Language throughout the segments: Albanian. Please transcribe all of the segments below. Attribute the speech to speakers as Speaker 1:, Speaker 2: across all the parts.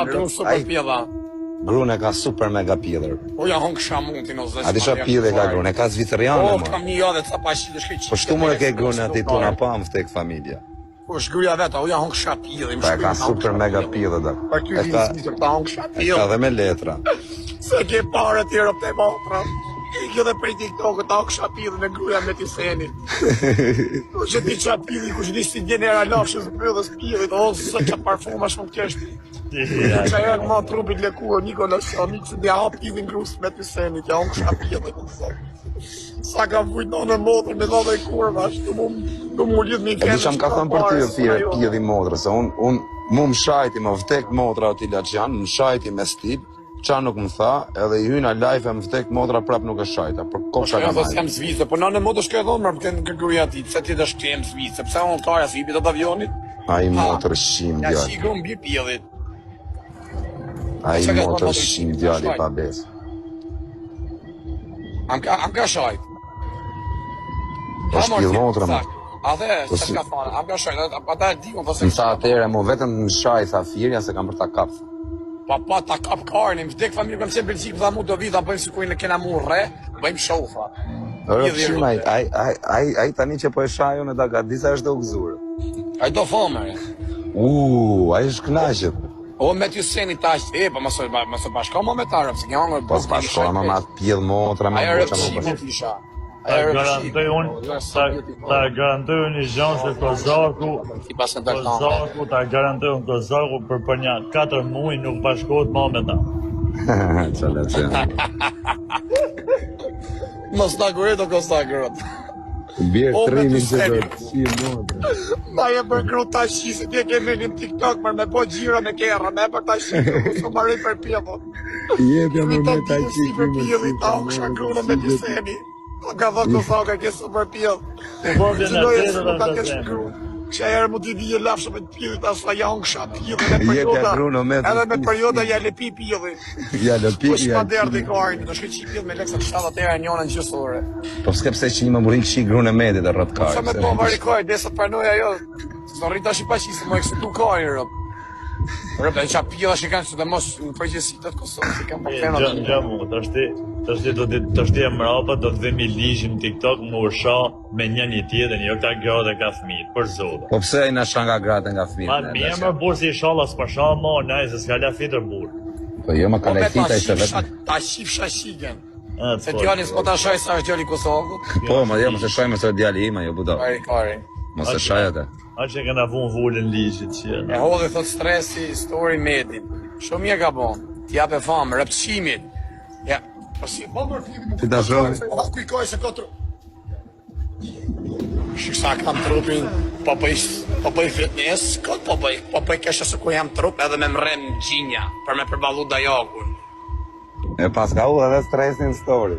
Speaker 1: Grun super pjella.
Speaker 2: Grun e ka super mega pjellër.
Speaker 1: O ja hëngsha mutin o zë.
Speaker 2: A di çfarë pjellë ka grun? E ka zvicerjane
Speaker 1: O kam një javë ca pa shit shkoj.
Speaker 2: Po shtu më ke grun aty tu na pam vtek familja.
Speaker 1: Po është gruaja vet, o ja hëngsha pjellë,
Speaker 2: më shkruaj. E ka super mega pjellë da.
Speaker 1: Po ty vin Zvicër ta hëngsha
Speaker 2: pjellë. E ka dhe me letra.
Speaker 1: Se ke parë ti rob te motra. I kjo dhe prej TikTok-ut ta hëngsha pjellën e gruaja me ti senit. Po që ti qa pjellë, kush di si vjen era lafshës bythës pjellit, o sa ça parfuma shumë kesh. Qa e ma trupit lëkurë, Nikola Shani, që t'ja hap pjellin grus me të senit, ja unë kësha pjellin, o zot. Sa ka vujt në në motër, me dhe dhe kurva, ashtu mu, du mu lidh me i
Speaker 2: E di që më ka thënë për ty o thire pjedhi motrë, se unë un, mu më shajti, më vdek motra o ti laçjan, më shajti me stip, qa nuk më tha, edhe i hyna live e më vdek motra prap nuk e shajta, për
Speaker 1: Po
Speaker 2: kokë
Speaker 1: shkoj thotë jam Zvicër, po në motër shkoj dhonë, më këtë gruaja ti, pse ti do shkoj në Zvicër, pse unë kara si i do të avionit?
Speaker 2: Ai motër shim
Speaker 1: Ja
Speaker 2: djalë.
Speaker 1: si grum mbi pjellit.
Speaker 2: Ai
Speaker 1: Çka ka
Speaker 2: motër
Speaker 1: thënë
Speaker 2: shim
Speaker 1: motër,
Speaker 2: djali
Speaker 1: shajt.
Speaker 2: pa besë.
Speaker 1: Am ka am ka shajt.
Speaker 2: Po shpjell motra më.
Speaker 1: A the,
Speaker 2: Po
Speaker 1: çka
Speaker 2: si-
Speaker 1: ka thënë? Am ka shajt, ata ata e di, unë thosë.
Speaker 2: Më tha atëherë, mu vetëm më shaj tha firja se kam për ta kap.
Speaker 1: Pa pa ta kap karnin, vdek familje kam qenë në Belgjikë, tha mu do vi ta bëjmë sikur ne kena mu rre, bëjmë show tha.
Speaker 2: Ora
Speaker 1: Pjedhi
Speaker 2: pshim ai, ai ai ai ai tani që po e shaj unë ta ka disa është e u gëzuar.
Speaker 1: Ai do famë. re.
Speaker 2: U, ai është kënaqet.
Speaker 1: O me ty seni tash, e po mos mos e bashko më me ta, se ke hangër
Speaker 2: Po s'bashkoha më me atë pjell motra me
Speaker 1: Ajo
Speaker 2: boça më
Speaker 1: rëpshi
Speaker 2: bashkë.
Speaker 1: më tisha.
Speaker 3: Ta garantoj unë, ta, ta garantoj unë një gjë se Kozaku,
Speaker 1: Ti pas në dalë
Speaker 3: Kozaku, ta garantoj unë Kozaku për për një 4 muaj nuk bashkohet më me ta.
Speaker 2: Qa la që.
Speaker 1: Mos ta gure do Kozak rëp.
Speaker 2: Bjerë
Speaker 1: O, me
Speaker 2: trimi
Speaker 1: ty
Speaker 2: që
Speaker 1: seni.
Speaker 2: do të si motra.
Speaker 1: Ma je për gru ta shi, se ti e ke menin TikTok për me bo gjira me kerra, me për ta shi, ku s'u marrë për pjellën.
Speaker 2: Jepja më
Speaker 1: Mi
Speaker 2: me
Speaker 1: ta
Speaker 2: ta
Speaker 1: di si
Speaker 2: qik
Speaker 1: për
Speaker 2: më
Speaker 1: pjellin, ta hëngsha grunën me ty seni. Po ka thënë Kozak, e ke super pjell.
Speaker 3: U bë vjen
Speaker 1: Që doje
Speaker 3: atë
Speaker 1: se
Speaker 3: dhe
Speaker 1: nuk ta
Speaker 3: të
Speaker 1: kesh
Speaker 3: zemër.
Speaker 1: gru. Kësha herë mu t'i vije lafshë me të pjellit, asla ja hëngsha pjellin me
Speaker 2: Jepja
Speaker 1: perioda.
Speaker 2: grunë me të
Speaker 1: Edhe me
Speaker 2: pis.
Speaker 1: perioda ja lepi pjellin.
Speaker 2: Ja lëpi
Speaker 1: Po shpa
Speaker 2: ja.
Speaker 1: derdi karin, do shkoj qi pjell me leksa 70 euro njënën gjysore.
Speaker 2: Po s'ke pse që një më burin kshi grunë e medit e rrët
Speaker 1: Sa
Speaker 2: karë.
Speaker 1: me po vari kaj, desa të pranoj ajo. S'do rri tash i paqi, se më eksitu karin rob. Rob, e qa pjella që kanë sidomos në përgjithësi të Kosovës, që kanë
Speaker 3: E,
Speaker 1: problema.
Speaker 3: Gjë, gjë mu, tashti, tashti do të tashti e mrapa do të vemi ligjin në TikTok më u sha me një një tjetër, jo ka gratë e ka fëmijët, për zotin.
Speaker 2: Po pse ai na shan nga gratë nga fëmijët?
Speaker 3: Ma
Speaker 2: ne,
Speaker 3: mirë
Speaker 2: dasha?
Speaker 3: më burr si inshallah s'pa sha më, naj se s'ka la fitër burr.
Speaker 2: Po jo më
Speaker 1: Po me ta
Speaker 2: kalajfita ishte
Speaker 1: shifsha,
Speaker 2: vetëm.
Speaker 1: ta shifsha shigen.
Speaker 3: E,
Speaker 1: Se
Speaker 3: po.
Speaker 1: djali s'po ta shaj sa është djali i Kosovës.
Speaker 2: Po, ma jo, mos e shaj mos e djali im, ajo budall.
Speaker 1: Kari, kari.
Speaker 2: Mos e shaj atë.
Speaker 3: A që kena vunë vulën ligjit që
Speaker 1: E hodhi thot stresi, story medin. Shumë mirë ka bon. Ti jape famë, rëpqimit. Ja, po si, po më
Speaker 2: Ti ta shoh.
Speaker 1: Po ku i ka se ka trup. Shik sa kam trupin, po bëj, po bëj fitness, kot po bëj, po bëj kesha se ku jam trup edhe me mrem gjinja për me përballu dajakun.
Speaker 2: E pas ka u edhe stresin story.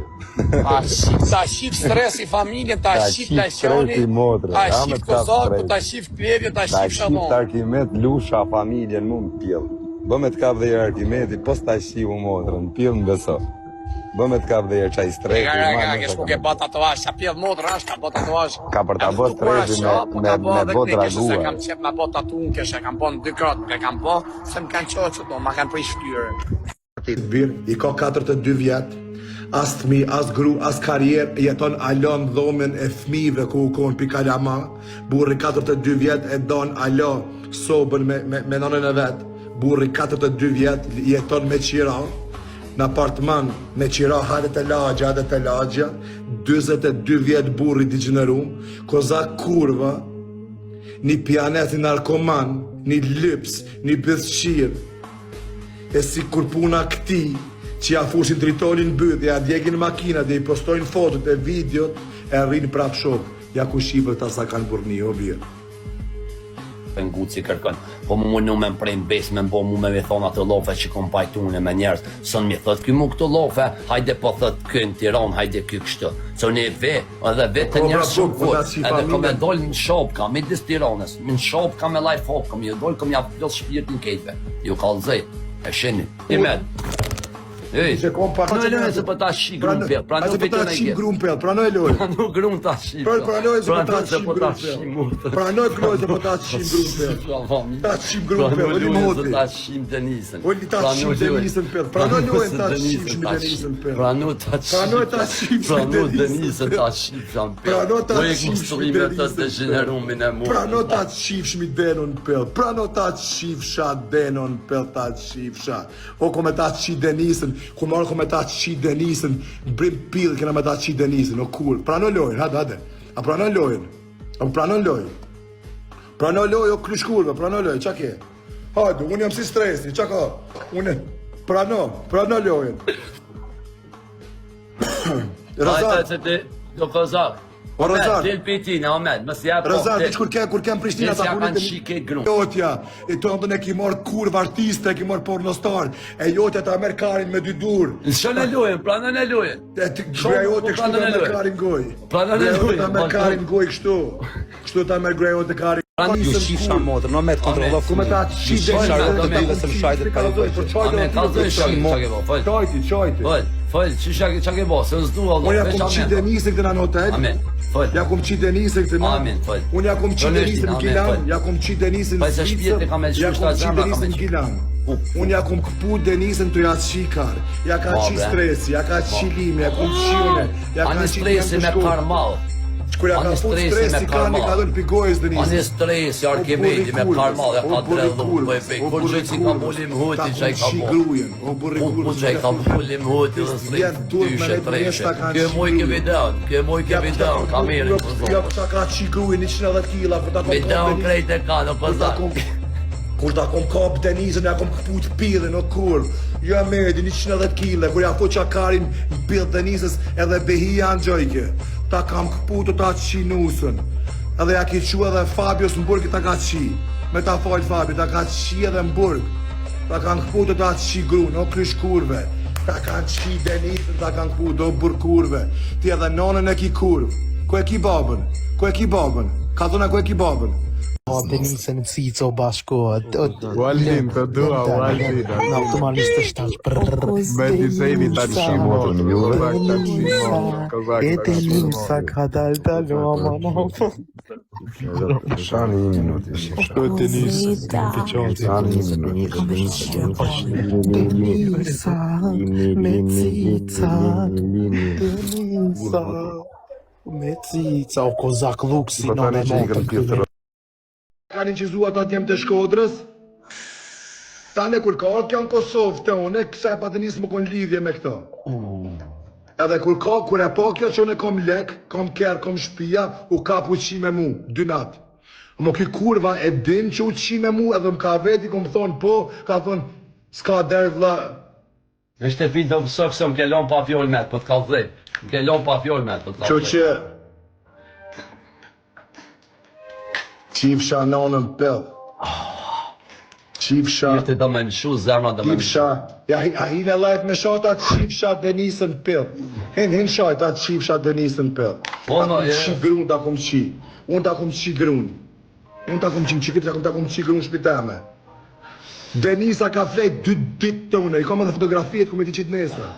Speaker 1: Ta shif, ta shif stresi familjen, ta
Speaker 2: Ta
Speaker 1: shif
Speaker 2: shif
Speaker 1: lajshoni,
Speaker 2: stresi motrën,
Speaker 1: ta
Speaker 2: ja, me
Speaker 1: shif
Speaker 2: të kap
Speaker 1: Kozaku,
Speaker 2: stresi.
Speaker 1: ta shif Klevjo, ta
Speaker 2: Ta
Speaker 1: shif
Speaker 2: shif
Speaker 1: Shamon.
Speaker 2: të Arkimet lusha familjen mu në pjell. Bë me të kap dhe herë Arkimeti, po s'ta shiu motrën, në pjell në beso. Bë me të kap dhe herë çaj stresi.
Speaker 1: Ka, ka,
Speaker 2: ma
Speaker 1: ka,
Speaker 2: nuk
Speaker 1: ke
Speaker 2: e
Speaker 1: shku
Speaker 2: kam.
Speaker 1: ke bë tatuazh, sa pjell motrën është, ka bë tatuazh.
Speaker 2: Ka për ta
Speaker 1: Edhe
Speaker 2: bë
Speaker 1: tu pora
Speaker 2: stresi
Speaker 1: sha,
Speaker 2: me
Speaker 1: po
Speaker 2: me
Speaker 1: ka bë
Speaker 2: me
Speaker 1: edhe
Speaker 2: bë
Speaker 1: këte, keshe se
Speaker 2: dragua.
Speaker 1: kam qep me bë tatuun, keshe kam bë në dy kratë, nuk e kam bë, se më kanë qo që do, ma kanë prish fytyrën.
Speaker 4: Bir, i ka 42 vjet, as fëmi, as gru, as karrierë, jeton alo në dhomën e fëmijëve ku u kon pi kalama, burri 42 vjet e don alo sobën me, me, me nënën e vet, burri 42 vjet jeton me qira, në apartman me qira hajde të lagja, hajde të lagja, 42 vjet burri digjenerum, koza kurva, një pijanet, një narkoman, një lyps, një bythqir, E si kur puna këtij që ja fushin tritolin n'byth, ja djegin makinat dhe i postojnë fotot e videot e rrinë prap shok, ja ku shifet këta sa kanë burrni o bir.
Speaker 5: Nguci kërkon, po mu munu me më prej në me m'bo mu me mi thonë ato lofe që kom pajtune me njerëz, son mi thot ky mu këto lofe, hajde po thot ky në Tiranë, hajde ky kështu. Se unë e ve, edhe ve të
Speaker 4: Po,
Speaker 5: njerëz
Speaker 4: pra,
Speaker 5: shumë
Speaker 4: po,
Speaker 5: fort,
Speaker 4: na si
Speaker 5: edhe kom e
Speaker 4: familje.
Speaker 5: dol në shop, kam midis Tiranës, në shop kam e live hop, kam ju dol, kam ja plot shpirtin kejtve. Ju kallzoj, e shini. Imet. Ej.
Speaker 4: Kishe kom pa
Speaker 5: Pranoj lojën se po ta shi grun pell. Pranoj
Speaker 4: se po ta shi grun pell. Pranoj lojën.
Speaker 5: Pranoj grun ta shi.
Speaker 4: Pranoj pranoj se po ta
Speaker 5: shi
Speaker 4: grun pell. Pranoj lojën se po ta shi grun pell. Ta shi grun pell. Oli moti.
Speaker 5: Ta shi Denisën.
Speaker 4: Oli ta shi Denisën pell. Pranoj lojën ta shi Denisën pell.
Speaker 5: Pranoj ta shi.
Speaker 4: Pranoj ta shi
Speaker 5: Pranoj Denisën ta shi pell.
Speaker 4: Pranoj ta shi
Speaker 5: Denisën.
Speaker 4: Pranoj ta shifshmi Denon pell. Pranoj ta shifsha Denon pell ta shifsha. O ko me ta qi Denisën, ku marrë ko me ta qi Denisën, brim pill kena me ta qi Denisën, o kur. Prano lojën, hajde, hajde. A prano lojën? A prano lojën? Prano lojë, o klysh kurve, prano lojë, qa ke? Hajde, unë jam si stresi, qa ka? Unë, prano, prano lojën.
Speaker 5: Rezart. Se ti, do kozak.
Speaker 4: O Rezart.
Speaker 5: Del piti në Ahmed, mos ja po.
Speaker 4: Rezart, ti kur ke kur ke në Prishtinë
Speaker 5: ata punë të shike grun.
Speaker 4: Jotja, e të ndon e ki marr kurv artiste, e ki marr pornostar. E jotja ta merr karin me dy dur.
Speaker 5: Lëshon e lojën, pranon e lojën.
Speaker 4: E ti gruaja jote kështu ta merr karin goj.
Speaker 5: Pranon e lojën.
Speaker 4: Ta merr karin goj kështu. Kështu ta merr gruaja jote karin.
Speaker 2: Ju shifsha motrën, no me të kontrollo
Speaker 4: Ku me ta qi
Speaker 2: Ju shifsha rrugën të dyve se më shajtë të
Speaker 5: A me kallzoj shumë çka ke bo, fol.
Speaker 4: Çajti, çajti.
Speaker 5: Fol, fol, çi çka çka ke bo, se s'dua
Speaker 4: Allah. Unë ja kum qi Denisën këtë në hotel.
Speaker 5: Amen. Fol.
Speaker 4: Ja kum qi Denisën këtë në.
Speaker 5: Amen, fol.
Speaker 4: Unë ja kum qi Denisën në Gilan, ja kum qi Denisën
Speaker 5: në Zvicër.
Speaker 4: Ja kum qi Denisën në Gilan. Unë ja kum këpu Denisën të ja qikar Ja ka qi stresi, ja ka qi limi, ja kum qi une
Speaker 5: Ja ka qi stresi me karmal
Speaker 4: Kur ja ka fut stresi ka në ka dhënë pigojës
Speaker 5: Denisën. Ani stresi Arkimedi me karmal ja ka dredhu po e pe kur gjë si ka bulim huti çaj ka
Speaker 4: bo. Grujen, o burri
Speaker 5: kurvës. Po çaj ka bulim huti dhe stresi dyshe treshe. Kë moj ke videon, kë moj ke videon, kamerën po
Speaker 4: zonë. Ja ta ka qi grujen 110 kg, kur ta kom
Speaker 5: Videon krejt e ka, nuk po
Speaker 4: za. Kur ta kom kap Denizën, ja kom këput pillin, o kurv. Jo e merdi, 110 kg, kur ja fut çakarin në pill Denizës, edhe behia në gjojke. Ta kam këput o ta qi nusën. Edhe ja ki qu edhe Fabios në burg ta ka qi. Me ta fal Fabio, ta ka qi edhe në burg. Ta kanë këput o ta qi grun, o krysh kurve. Ta kanë qi Denizën, ta kanë këput, o burr kurve. Ti edhe nonën e ki kurv. Ku e ki babën? Ku e ki babën? Ka dhëna ku e ki babën?
Speaker 6: O Denisën Cico bashkohet.
Speaker 7: O Altin, të dua, o Altin.
Speaker 6: Në automatisht është tash brrr.
Speaker 7: Me Diseni ta qi motrën, kozak ta qi motrën, kozak
Speaker 6: E
Speaker 7: ta qi
Speaker 6: Denisa
Speaker 7: motrën.
Speaker 6: ka dal dal aman aman.
Speaker 2: Shani një minutë, shifsha.
Speaker 7: O Denis, të qati.
Speaker 2: Shani një minutë.
Speaker 6: Denisa me cica. Denisa me cica. O kozak luksi
Speaker 2: Po
Speaker 6: në
Speaker 2: tani
Speaker 6: me
Speaker 2: që i kërë
Speaker 6: motër.
Speaker 2: pjesë
Speaker 4: Kanë inqizu ata djem të Shkodrës. Tane kur ka ardhur kjo në Kosovë te unë, kësa e pa të nisë më konë lidhje me këto. Edhe kur ka, kur e pa kjo që unë kom lek, kom kerr, kom shpia, u kap u qi me mu, dy natë. Mo ky kurva e din që u qi me mu, edhe më ka veti, kom thonë po, ka thonë, s'ka der vlla,
Speaker 5: Në shtëpi do mësoj se më ke lon pa fjollë me, po të kallzoj. Më ke lon pa fjollë me, po të
Speaker 4: Kështu
Speaker 5: kallzoj.
Speaker 4: që Qifsha nonën pell. Qifsha
Speaker 5: Ishte do me mshu zemra do me mshu.
Speaker 4: Qifsha Ja a hin e live me shata qifsha Denisën pell. Hin hin shajta qifsha Denisën pell.
Speaker 5: Po,
Speaker 4: Ta
Speaker 5: no,
Speaker 4: kum
Speaker 5: je.
Speaker 4: qi grun ta kum qi. Unë ta kum qi grun. Unë ta kum qi, qi ta kum ta kum qi grun n'shpi teme. Denisa ka flejt dy ditë te unë, i kam edhe fotografiet ku me t'i qitë nesër.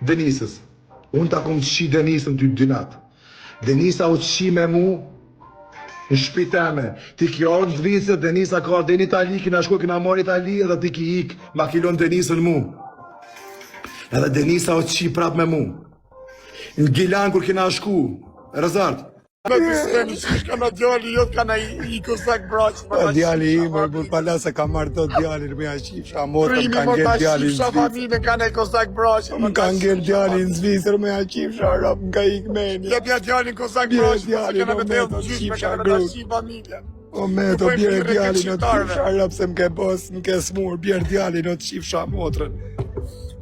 Speaker 4: Denisës. Unë ta kum qi Denisën ty dy natë. Denisa u qi me mu në shpi teme. Ti ki ardhë në Zvicër, Denisa ka ardhë në Itali, kina shku, kina marrë Itali edhe ti ki ik, ma ki lon Denisën mu. Edhe Denisa u qi prap me mu. Në Gilan kur kina shku, Rezart,
Speaker 1: Me të shteni që ka në djali jot ka në i kozak braq
Speaker 7: Po djali im, por pala se ka marrë të djalin, më ja qifsha motrën,
Speaker 1: Primi
Speaker 7: ka
Speaker 1: më
Speaker 7: ngel
Speaker 1: ta
Speaker 7: djalin në
Speaker 1: shifsha
Speaker 7: Zvicër.
Speaker 1: familjen ka në kozak braq
Speaker 7: Më ka ngel djali në Zvicër, më ja qifsha rob, më ka ik meni.
Speaker 1: Jep ja djalin kozak
Speaker 7: Bjere
Speaker 1: braq Se
Speaker 7: djalin,
Speaker 1: kena
Speaker 7: o
Speaker 1: me të
Speaker 7: meto,
Speaker 1: hedhë gjysh me
Speaker 7: qifsha
Speaker 1: kena me ta
Speaker 7: grut.
Speaker 1: shif familjen
Speaker 7: O meto,
Speaker 1: Po bëjmë
Speaker 7: bjere
Speaker 1: thirrje
Speaker 7: djalin, o
Speaker 1: shqiptarëve.
Speaker 7: qifsha rob, se më ke bos, më ke smur, bjere djalin, o qifsha motrën.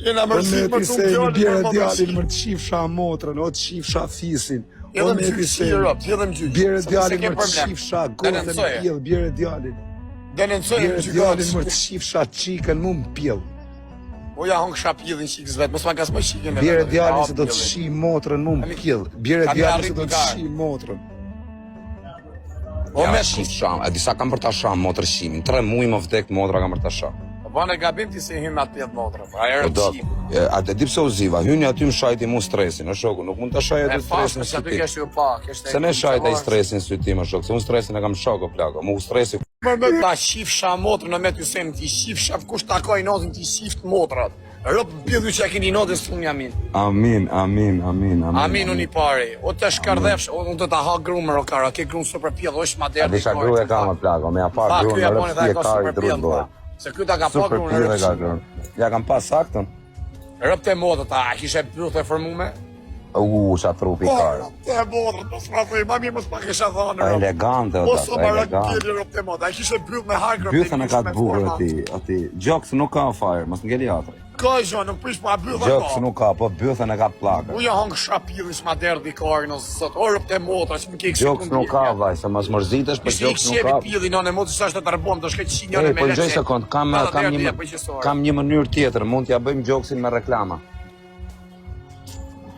Speaker 1: Jena
Speaker 7: O
Speaker 1: mërzit
Speaker 7: meti
Speaker 1: më tu
Speaker 7: seni,
Speaker 1: djalin
Speaker 7: bjere
Speaker 1: më të
Speaker 7: djalin,
Speaker 1: shif
Speaker 7: më qifsha motrën, o qifsha fisin. O
Speaker 1: Edhe më
Speaker 7: meti
Speaker 1: gjyq
Speaker 7: seni,
Speaker 1: rob, edhe më gjyq
Speaker 7: bjere
Speaker 1: Se
Speaker 7: djalin,
Speaker 1: ke
Speaker 7: më
Speaker 1: problem
Speaker 7: qifsha gotën
Speaker 1: Denoncoje.
Speaker 7: pjell, bjere djalin.
Speaker 1: Denoncojë
Speaker 7: Bjere
Speaker 1: në gjykatë
Speaker 7: djalin, më qifsha çikën mu më pjell.
Speaker 1: O ja hong shapidhin qikës vet, mos ma ngas më qikën e
Speaker 2: Bjere
Speaker 1: vet,
Speaker 2: djalin
Speaker 1: ja
Speaker 2: se do të
Speaker 1: pjellin.
Speaker 2: shi motrën mu më pjell. Bjere
Speaker 1: Kam
Speaker 2: djalin
Speaker 1: arrit
Speaker 2: se do
Speaker 1: në
Speaker 2: të
Speaker 1: garë.
Speaker 2: shi motrën.
Speaker 1: O
Speaker 2: Ja,
Speaker 1: me
Speaker 2: shi sham, e disa kam për ta sham motrë shimin. 3 muaj më vdek motra kam për ta sham.
Speaker 1: bëne gabim ti se hym atë pjedh motra, po ajo
Speaker 2: Po
Speaker 1: është
Speaker 2: do,
Speaker 1: qip.
Speaker 2: e, a të di pse u ziva, hyni aty më shajti mu stresin, o shoku, nuk mund ta shaj
Speaker 1: E
Speaker 2: aty
Speaker 1: pas,
Speaker 2: stresin
Speaker 1: se
Speaker 2: si
Speaker 1: aty
Speaker 2: ti.
Speaker 1: kesh ju pa, keshte.
Speaker 2: Se me shajt ai stresin sy ti, më shok, se unë stresin e kam shok, o plako, mu stresi
Speaker 1: Më më ta shifsha motrën në me ty sem ti shifsha kush takoj nozin ti shift motrat. Rëp pjedhu që e keni nozin sun jamin.
Speaker 2: Amin, amin, amin, amin.
Speaker 1: Amin unë i pari. O të shkardhefsh, o unë do ta ha grumër o kara, ke grum super pjedh, o është ma
Speaker 2: A
Speaker 1: derë.
Speaker 2: disha gru e kam, o plako, me ja pa
Speaker 1: Pa,
Speaker 2: grun,
Speaker 1: ky
Speaker 2: në
Speaker 1: e boni
Speaker 2: rëp
Speaker 1: dhe
Speaker 2: si
Speaker 1: e
Speaker 2: e
Speaker 1: ka
Speaker 2: kari
Speaker 1: super
Speaker 2: drut
Speaker 1: pjedh.
Speaker 2: bërë.
Speaker 1: tha. Se ky ta ka pa
Speaker 2: Super
Speaker 1: grun
Speaker 2: pjedh e ka
Speaker 1: rëp.
Speaker 2: grun. Ja kam pas saktën.
Speaker 1: Rëp te motrët, a kishe byth e formume?
Speaker 2: U, qa trupi
Speaker 1: Po,
Speaker 2: karë.
Speaker 1: rëp te motrët, mos ma thuj, ma mirë mos ma kisha thënë.
Speaker 2: Po
Speaker 1: rëp.
Speaker 2: elegante, o
Speaker 1: Po
Speaker 2: dak,
Speaker 1: so ma rëp
Speaker 2: elegante.
Speaker 1: pjedhi rëp te motrët, a kishe byth me hangër.
Speaker 2: Bythën e ka të bukur aty, aty. Gjoks nuk ka fire, mos ngeli atri.
Speaker 1: Ka gjo, nuk prish pa byth
Speaker 2: Gjoks
Speaker 1: ato.
Speaker 2: nuk ka, po bythën e ka plakë.
Speaker 1: U ja hangë shapilli s'ma derdhi karën o zot. O rëp te motra që më ke
Speaker 2: Gjoks nuk ka vllai, se mos mërzitesh, po
Speaker 1: Ishte i
Speaker 2: gjoks nuk
Speaker 1: këshevi
Speaker 2: ka.
Speaker 1: pilli në në motë sa është të tërbom, do shkoj qi njënë
Speaker 2: Ej,
Speaker 1: me
Speaker 2: po
Speaker 1: leçe.
Speaker 2: gjej sekond, kam
Speaker 1: Ta
Speaker 2: kam
Speaker 1: derdhi
Speaker 2: një
Speaker 1: e pëqesore.
Speaker 2: kam një mënyrë tjetër, mund t'ja bëjmë gjoksin me reklama.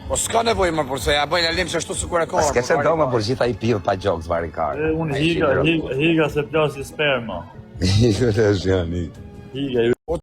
Speaker 1: Po s'ka nevojë më por se ja bëjnë alim që ashtu sikur e ka.
Speaker 2: S'ke se do më por gjitha i pill pa gjoks vari kar.
Speaker 3: E, unë higa, higa, higa se plasi sperma.
Speaker 2: Higa, janë.
Speaker 3: Higa, ju
Speaker 1: O.